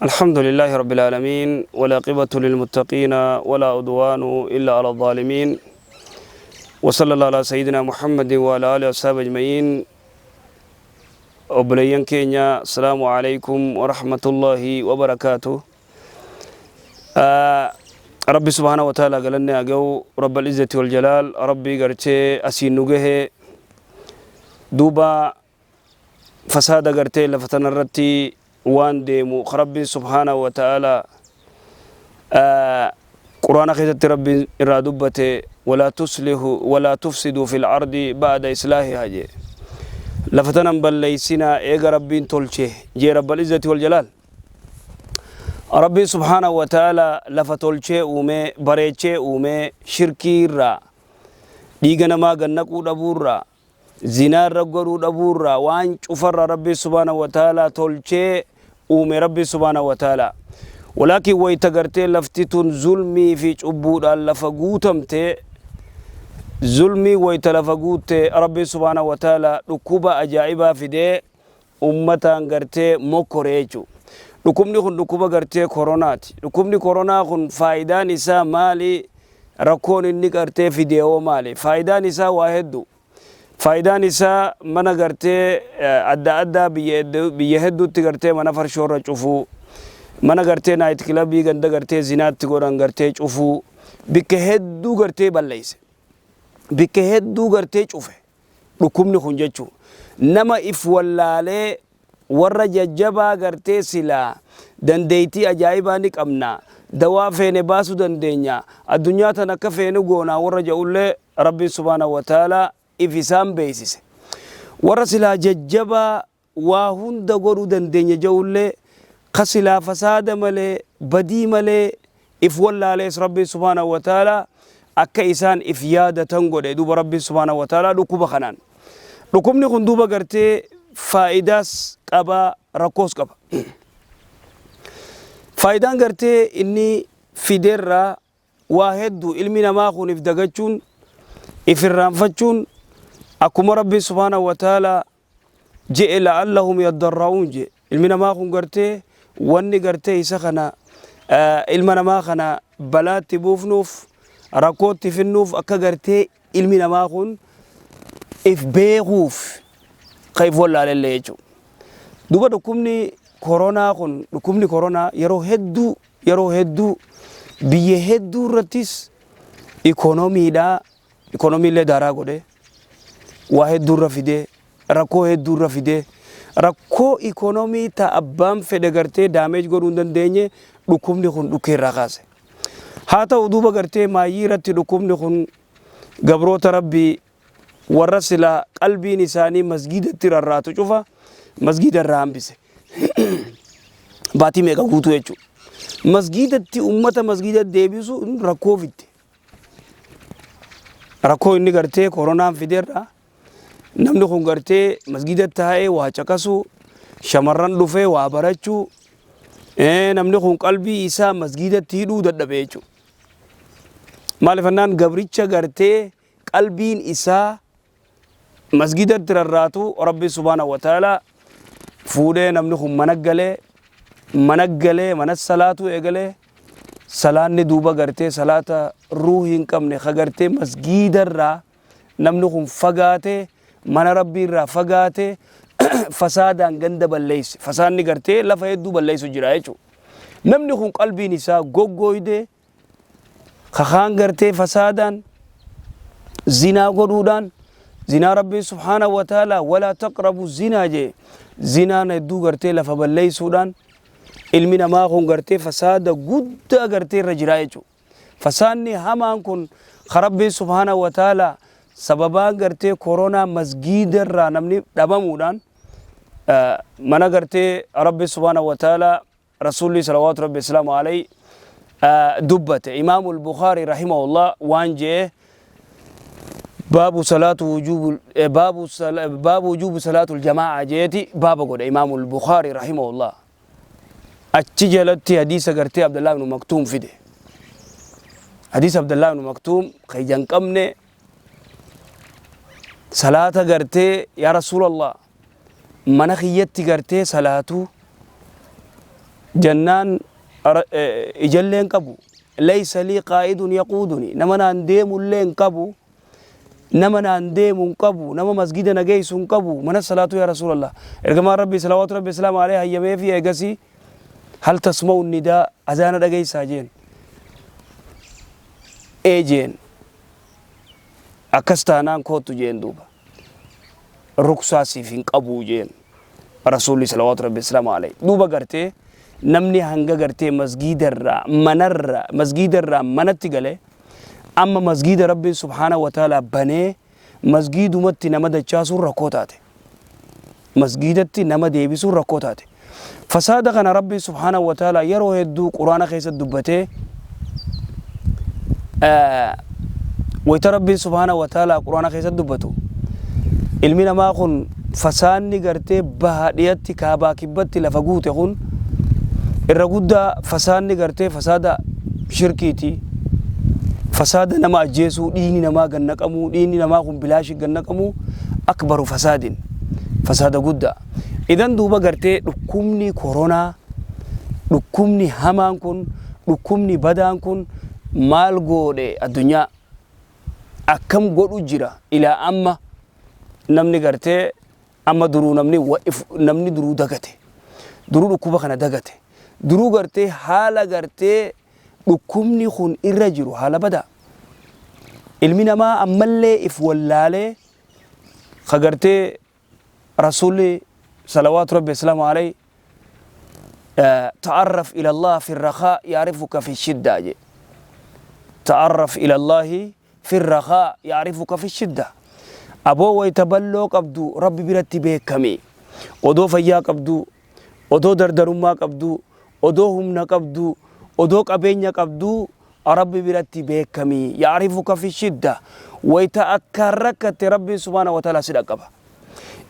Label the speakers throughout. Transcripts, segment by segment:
Speaker 1: الحمد لله رب العالمين، والعاقبة للمتقين، ولا عدوان إلا على الظالمين، وصلى الله على سيدنا محمد وعلى آله وصحبه أجمعين. Obboleeyyan keenya، السلام عليكم ورحمة الله وبركاته. Rabbi سبحانه وتعالى galanni haa ga'u، رب العزة والجلال، Rabbi gartee asiin nu gahe. Duuba fasaada gartee lafa tanarratti waan deemu Rabbiin سبحانه وتعالى Quraana keessatti Rabbiin irraa dubbate: ولا تصلحوا ولا تفسدوا في الأرض بعد إصلاحها jee. Lafa tanan balleeysinaa eega Rabbiin tolche jee. رب العزة والجلال، Rabbiin سبحانه وتعالى lafa tolchee uumee, bareechee uumee, shirkii irraa, dhiiga namaa gannaquu dhabuurraa, zinaa irra godhuu dhabuurraa, waan cufarraa Rabbiin سبحانه وتعالى tolchee uume Rabbiin سبحانه وتعالى. ولكن wayta gartee lafti tun zulmii fi cubbuudhaan lafa guutamte, zulmii wayta lafa guutte, Rabbiin سبحانه وتعالى dhukkuba ajaa'ibaa fidee ummataan gartee mokkore jechuu. Dhukkubni kun dhukkuba gartee koronaati. Dhukkubni koronaa kun faayidaan isaa maali? Rakkoon inni gartee fideewoo maali? Faayidaan isaa waa hedduu. Faayidaan isaa mana gartee adda addaa biyya hedduutti gartee mana farshoorra cufuu, mana gartee night club ganda gartee zinaatti godhan gartee cufuu, bikka hedduu gartee balleeyse, bikka hedduu gartee cufe dhukkubni kun jechuu. Nama if wallaalee, warra jajjabaa gartee silaa dandeeytii ajaa'ibaa ni qabna, dawaa feene baasuu dandeenya, addunyaa tan akka feene goonaa warra ja'ullee, Rabbiin سبحانه وتعالى if isaan beeysise. Warra silaa jajjabaa waa hunda godhuu dandeenya ja'ullee, ka silaa fasaada malee, badii malee if wallaalees, Rabbiin سبحانه وتعالى akka isaan if yaadatan godhe. Duuba Rabbiin سبحانه وتعالى dhukkuba kanaan, dhukkubni kun duuba gartee faayidaas qaba, rakkoos qaba. Faayidaan gartee inni fideerraa waa hedduu. Ilmi namaa kun if dagachuun, if irraanfachuun, akkuma Rabbiin سبحانه وتعالى je'e: لعلهم يضرعون je. Ilmi namaa kun gartee wanni gartee isa kana, ilma namaa kana balaatti buufnuuf, rakkootti finnuuf, akka gartee ilmi namaa kun if beekuuf, ka if wallaalellee jechuudha. Duuba dhukkubni koronaa kun, dhukkubni koronaa yeroo hedduu, yeroo hedduu biyya hedduu irrattis ikoonomiidhaa, ikoonomiillee daaraa godhe, waa hedduu irra fidee, rakkoo hedduu irra fidee, rakkoo ikoonomii ta abbaan fedhe gartee damage godhuu hin dandeenye dhukkubni kun dhukkee irraa kaase. Haa ta'u, duuba gartee maayyii irratti dhukkubni kun gabroota Rabbii warra silaa qalbiin isaanii masgiidatti rarraatu cufa masgiida irraa hambise. Baatii meeqa guutuu jechuudha. Masgiidatti ummata masgiida deebisu rakkoo fidde. Rakkoo inni gartee koronaan fideerraa, namni kun gartee masgiida taa'ee waa caqasuu, shamarran dhufee waa barachuu, namni kun qalbii isaa masgiidatti hidhuu dadhabe jechuudha. Maaliif jennaan, gabricha gartee qalbiin isaa masgiidatti rarraatu Rabbi سبحانه وتعالى fuudhee, namni kun mana galee, mana galee mana salaatuu eegalee. Salaanni duuba gartee salaata ruuhii hin qabne, ka gartee masgiidarraa namni kun fagaatee, mana Rabbii irraa fagaatee, fasaadaan ganda balleeyse. Fasaadni gartee lafa hedduu balleessu jira jechuudha. Namni kun qalbiin isaa goggooydee, kakaan gartee fasaadaan zinaa godhuudhaan, zinaa Rabbiin سبحانه وتعالى ولا تقربوا الزنا jee, zinaan hedduu gartee lafa balleessuudhaan, ilmi namaa kun gartee fasaada guddaa gartee irra jira jechuudha. Fasaadni hamaan kun Rabbiin سبحانه وتعالى sababaan gartee koronaa masgiida irraa namni dhabamuudhaan, mana gartee Rabbi سبحانه وتعالى, Rasuulli صلوات ربي وسلامه عليه dubbate. Imaamul Bukhaari رحمه الله waan jee: باب صلاة وجوب باب وجوب صلاة الجماعة jeeti baaba godhe Imaamul Bukhaari رحمه الله. Achi jalatti hadiisa gartee Abdullah ibn Maktuum fide. Hadiisa Abdullah ibn Maktuum ka ija hin qabne, salaata gartee "Yaa Rasuulallah, mana kiyyatti gartee salaatuu Jennaan ijallee hin qabu. Laysa lii qaa'idun yaquuduni. Nama naan deemullee hin qabu. Nama naan deemu hin qabu. Nama masgida na geessu hin qabu. Mana salaatu yaa Rasuulallah. Ergamaan Rabbii salawaatu Rabbi salaamu alayhi hayyameefi eegasii hal tasma'u nidaa azaana dhageessaa jeen. Ee jeen. Akkas taanaan koottu jeen duuba. Ruksaa siif hin qabu jeen. Rasuulli salawaatu Rabbi salaamu alayhi. Duuba gartee namni hanga gartee masgiidarraa manarraa masgiidarraa manatti galee amma masgiida Rabbiin subhaanahu wa ta'ala banee masgiidumatti nama dachaasuun rakkoo taate. Masgiidatti nama deebisuun rakkoo taate. Fasaada kana Rabbiin subhaanahu wa ta'ala yeroo hedduu Quraana keessatti dubbatee, wayita Rabbiin subhaanahu wa ta'ala Quraana keessatti dubbatu, ilmi namaa kun fasaanni gartee baha dhiyatti kaabaa kibbatti lafa guute kun irra guddaa fasaanni gartee fasaada shirkiiti. Fasaada nama ajjeesuu, dhiigni namaa gannaqamuu, dhiigni namaa kun bilaashi gannaqamuu akbaru fasaadin, fasaada guddaa. Idan duuba gartee dhukkubni koronaa, dhukkubni hamaan kun, dhukkubni badaan kun maal goodhe, addunyaa akkam godhu jira? Ilaa amma namni gartee amma duruu namni namni duruu dagate, duruu dhukkuba kana dagate, duruu gartee haala gartee dhukkubni kun irra jiru haala badaa. Ilmi namaa ammallee if wallaalee ka gartee Rasuulli salawaatu Rabbi wasalaamu alayhi ta'arraf ila Allah fi rakhaa ya'rifuka fi shiddaa jedhe. Ta'arraf ila Allahi fi rakhaa ya'rifuka fi shiddaa. Aboo wayta balloo qabdu Rabbi biratti beekami. Odoo fayyaa qabdu, odoo dardarummaa qabdu, odoo humna qabdu, odoo qabeenya qabdu Rabbi biratti beekami. Ya'rifuka fi shidda. Wayta akkaan rakkatte Rabbiin subhaanahu wa ta'ala si dhaqqaba.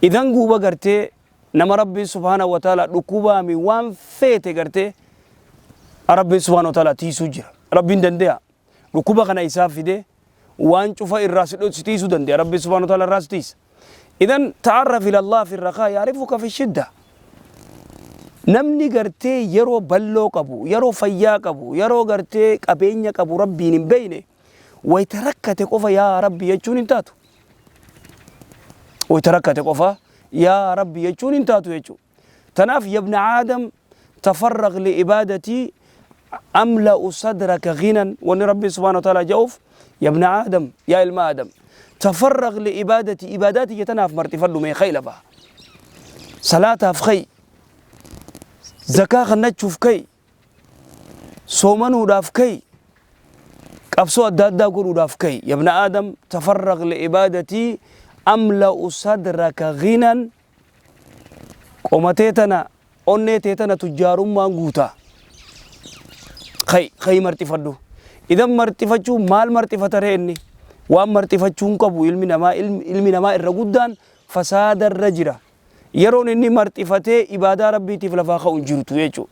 Speaker 1: Idan guuba gartee nama Rabbiin subhaanahu wa ta'ala dhukkubaami waan feete gartee Rabbiin subhaanahu wa ta'ala tiisuu jira. Rabbiin dande'a. Dhukkuba kana isaaf fide waan cufa irraa si tiisuu dande'a. Rabbiin subhaanahu wa ta'ala irraa si tiisa. Idan ta'arraf ila Allah fi rakhaa ya'rifuka fi shidda. Namni gartee yeroo balloo qabu, yeroo fayyaa qabu, yeroo gartee qabeenya qabu Rabbiin hin beeyne, wayta rakkate qofa yaa Rabbi jechuun hin taatu. Wayta rakkate qofa yaa Rabbi jechuun hin taatu jechuudha. Tanaaf yabna Aadam tafarraq li'ibaadatii amla'u sadraka ghinan, wanni Rabbiin subhaanahu wa ta'ala ja'uuf yabna Aadam, yaa ilma Aadam, tafarraq li'ibaadatii, ibaadaa tiyya tanaaf marxifadhu, mee ka'i lafaa. Salaataaf ka'i. Zakaa kannachuuf ka'i. Soomanuudhaaf ka'i. Qabsoo adda addaa godhuudhaaf ka'i. Yabna Aadam tafarraq li'ibaadatii amla'u sadraka ghinan, qomatee tana onnee tee tana tujjaarummaan guuta. Ka'i, ka'i marxifadhu. Idan marxifachuu maal marxifata ree inni? Waan marxifachuu hin qabu ilmi namaa, ilmi namaa irra guddaan fasaada irra jira. Yeroon inni marxifatee ibaadaa Rabbiitiif lafaa ka'u hin jirtu jechuudha.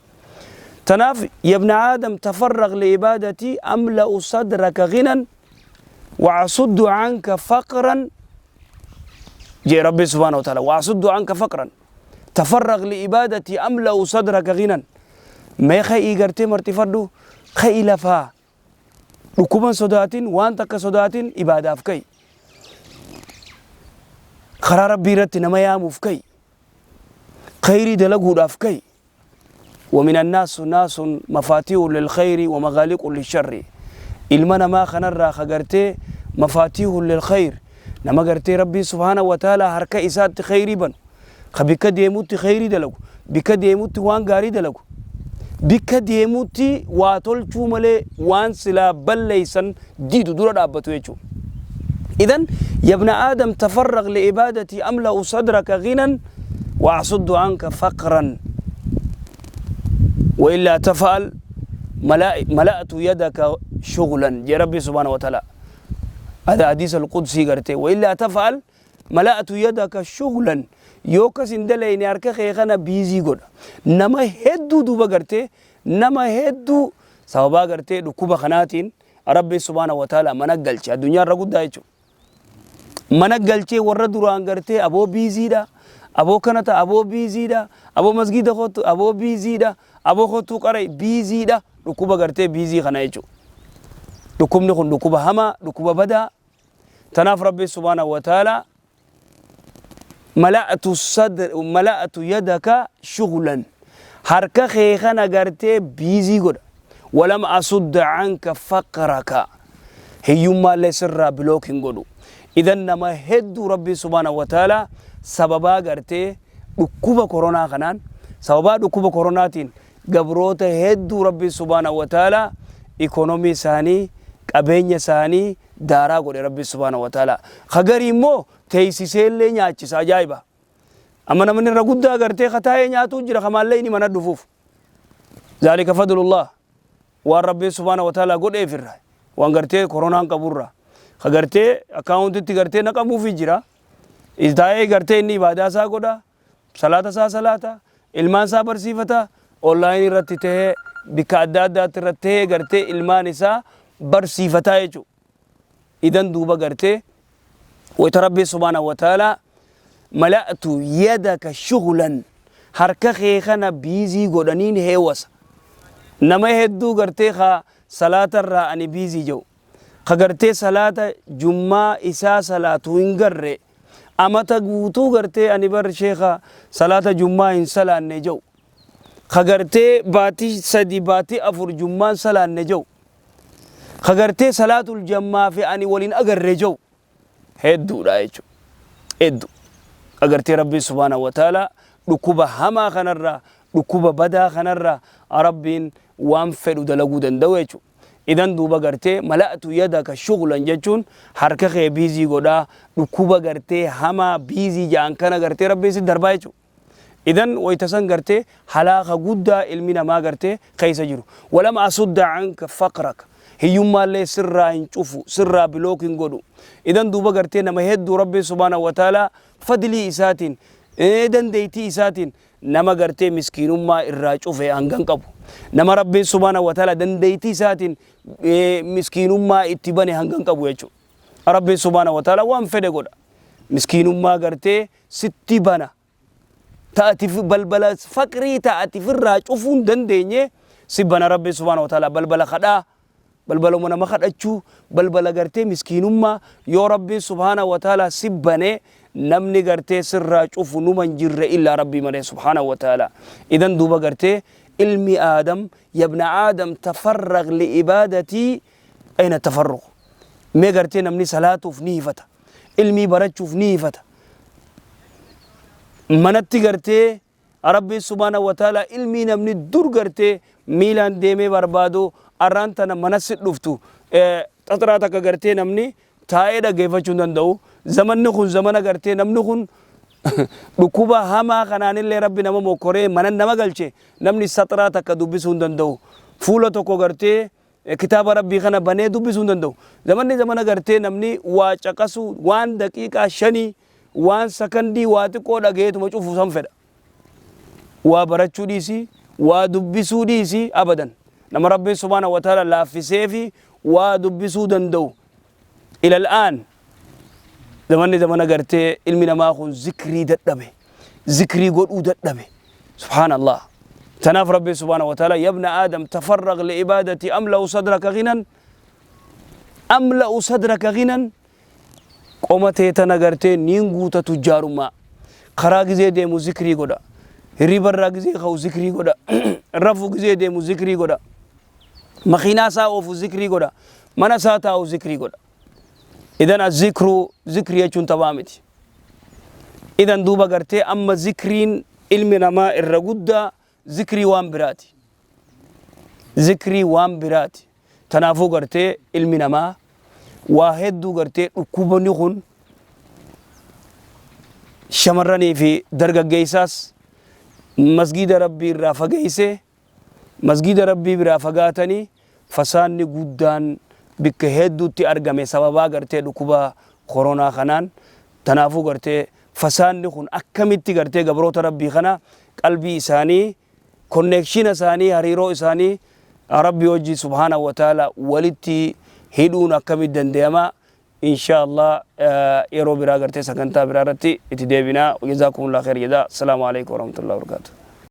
Speaker 1: Tanaaf yabna Aadam tafarraq liibaadatii amla'u sadraka ghinan wa'asuddu anka faqran jee Rabbi subhaanahu wa ta'ala, wa'asuddu anka faqran. Tafarraq liibaadatii amla'u sadraka ghinan, mee ka'ii gartee marxifadhu, ka'i lafaa, dhukkuban sodaatin, waan takka sodaatin, ibaadaaf ka'i, karaa Rabbii irratti nama yaamuuf ka'i, khayrii dalaguudhaaf ka'i. ومن الناس ناس مفاتيح للخير ومغاليق للشر. Ilma namaa kanarraa ka gartee مفاتيح للخير, nama gartee Rabbiin subhaanahu wa ta'ala harka isaatti khayrii banu, ka bikka deemutti khayrii dalagu, bikka deemutti waan gaarii dalagu, bikka deemutti waa tolchuu malee waan silaa balleeysan diidu dura dhaabbatu jechuudha. إذن يا ابن آدم تفرغ لعبادتي أملأ صدرك غنى وأصد عنك فقرا، وإلا تفعل ملأت يدك شغلا يا ربي سبحانه وتعالى. هذا حديث القدسي قرتي. وإلا تفعل ملأت يدك شغلا، yoo akkas hin dalayne harka kee kana busy godha. Nama hedduu duuba gartee nama hedduu sababaa gartee dhukkuba kanaatiin Rabbi subhaanahu wa ta'ala mana galche, addunyaa irra guddaa jechuudha. Mana galchee warra duraan gartee aboo busy dha, aboo kana ta'a, aboo busy dha, aboo masgiida kootu, aboo busy dha, Aboo kottuu qara'i biiziidha. Dhukkuba gartee biizii kana jechuudha. Dhukkubni kun dhukkuba hamaa, dhukkuba badaa. Tanaaf Rabbi subhaanahu wa ta'ala mala'atu sadr mala'atu yadaka shughlan, harka kee kana gartee biizii godha. Walam asudda anka faqraka, hiyyummaallee sirraa block hin godhu. Idan nama hedduu Rabbi subhaanahu wa ta'ala sababaa gartee dhukkuba koronaa kanaan, sababaa dhukkuba koronaatiin gabroota hedduu Rabbi subhaanahu wa ta'ala ikonomii isaanii, qabeenya isaanii daaraa godhe Rabbi subhaanahu wa ta'ala. Ka garii immoo teessiseellee nyaachisa. Ajaa'iba! Amma namni irra guddaa gartee ka taa'ee nyaatuu jira, ka maallee inni mana dhufuuf. Zaalika fadlullah, waan Rabbiin subhaanahu wa ta'ala godheef irra, waan gartee koronaan qaburra ka gartee akkaawuntitti gartee naqamuufi jira. Taa'ee gartee inni ibaadaa isaa godha, salaata isaa salaata, ilmaan isaa barsiifata, online irratti tahee, bikka adda addaatti irratti tahee gartee ilmaan isaa barsiifataa jechuudha. Idan duuba gartee wayta Rabbiin subhaanahu wa ta'ala mala'tu yadaka shughlan, harka kee kana biizii godhaniin heewasa. Nama hedduu gartee ka salaata irraa ani biizii jedhu, ka gartee salaata jummaa isaa salaatu hin garre, amata guutuu gartee ani bar sheekha salaata jummaa hin salaanne jedhu, ka gartee baatii 3, baatii 4 jummaan salaanne jedhu, ka gartee salaatul jammaa fi ani waliin agarre jedhu hedduudha jechuudha. Hedduu. Agartee Rabbiin subhaanahu wa ta'ala dhukkuba hamaa kanarraa, dhukkuba badaa kanarraa Rabbiin waan fedhu dalaguu danda'u jechuudha. Idan duuba gartee mala'tu yadaka shughlan jechuun harka kee biizii godhaa, dhukkuba gartee hamaa biizii ja'an kana gartee Rabbiin si darbaa jechuudha. Idan wayta san gartee halaaka guddaa ilmi namaa gartee keessa jiru. Walam asudda anka faqraka, hiyyummaallee sirraa hin cufu, sirraa block hin godhu. Idan duuba gartee nama hedduu Rabbiin subhaanahu wa ta'ala fadlii isaatiin, dandeettii isaatiin nama gartee miskiinummaa irraa cufe hangan qabu. Nama Rabbiin subhaanahu wa ta'ala dandeettii isaatiin miskiinummaa itti bane hangan qabu jechuudha. Rabbiin subhaanahu wa ta'ala waan fedhe godha. Miskiinummaa gartee sitti bana. Ta'ati balbala faqrii ta'ati firraa cufuu hin dandeenye si bana Rabbiin subhaanahu wa ta'ala. Balbala kadhaa, balbaluma nama kadhachuu, balbala gartee miskiinummaa yoo Rabbiin subhaanahu wa ta'ala si bane, namni gartee sirraa cufu numa hin jirre illaa Rabbii malee subhaanahu wa ta'ala. Idan duuba gartee ilmi Aadam, yabna Aadam tafarraq li ibaadatii, ayna tafarruq? Mee gartee namni salaatuuf ni hifata, ilmii barachuuf ni hifata, manatti gartee Rabbiin subhaanahu wa ta'ala ilmii namni dur gartee miilaan deemee barbaadu arraan tana mana si dhuftu xaxiraa takka gartee namni taa'ee dhaggeeffachuu hin danda'u. Zamanni kun zamana gartee namni kun dhukkuba hamaa kanaanillee Rabbi nama mokkoree mana nama galche, namni saxiraa takka dubbisuu hin danda'u. Fuula tokko gartee kitaaba Rabbii kana banee dubbisuu hin danda'u. Zamanni zamana gartee namni waa caqasu, waan daqiiqaa 5, waan sakandii waa xiqqoo dhagayeetuma cufu san fedha. Waa barachuu dhiisi, waa dubbisuu dhiisi, abadan. Nama Rabbiin subhaanahu wa ta'ala laaffisee fi waa dubbisuu danda'u. Ilal aan zamanni zamana gartee ilmi namaa kun zikrii dadhabe. Zikrii godhuu dadhabe. Subhaanallah. Tanaaf Rabbiin subhaanahu wa ta'ala yabna Aadam tafarraq li ibaadati amla'u sadraka ghinan, amla'u sadraka ghinan, qoma tee tana gartee niin guuta tujjaarummaa. Karaa gizee deemu zikrii godha. Hirriba irraa gizee ka'u zikrii godha. Rafu gizee deemu zikrii godha. Makiinaa isaa oofu zikrii godha. Mana isaa taa'u zikrii godha. Idan azzikru, zikrii jechuun taphaa miti. Idan duuba gartee amma zikriin ilmi namaa irra guddaa zikrii waan biraati. Zikrii waan biraati. Tanaafuu gartee ilmi namaa waa hedduu gartee dhukkubni kun shamarranii fi dargaggeessaas masgiida Rabbii irraa fageessee, masgiida Rabbii biraa fagaatanii fasaanni guddaan bikka hedduutti argame sababaa gartee dhukkuba koronaa kanaan. Tanaafuu gartee fasaanni kun akkamitti gartee gabroota Rabbii kana qalbii isaanii, konneekshina isaanii, hariiroo isaanii Rabbii wajji subhaanahu wa ta'ala walitti hidhuun akkamitti danda'ama? Insha Allah yeroo biraa gartee sagantaa biraa irratti itti deebinaa. Jazaakumullah khair jazaa. Assalaamu alaikum warahmatullahi wabarakatuh.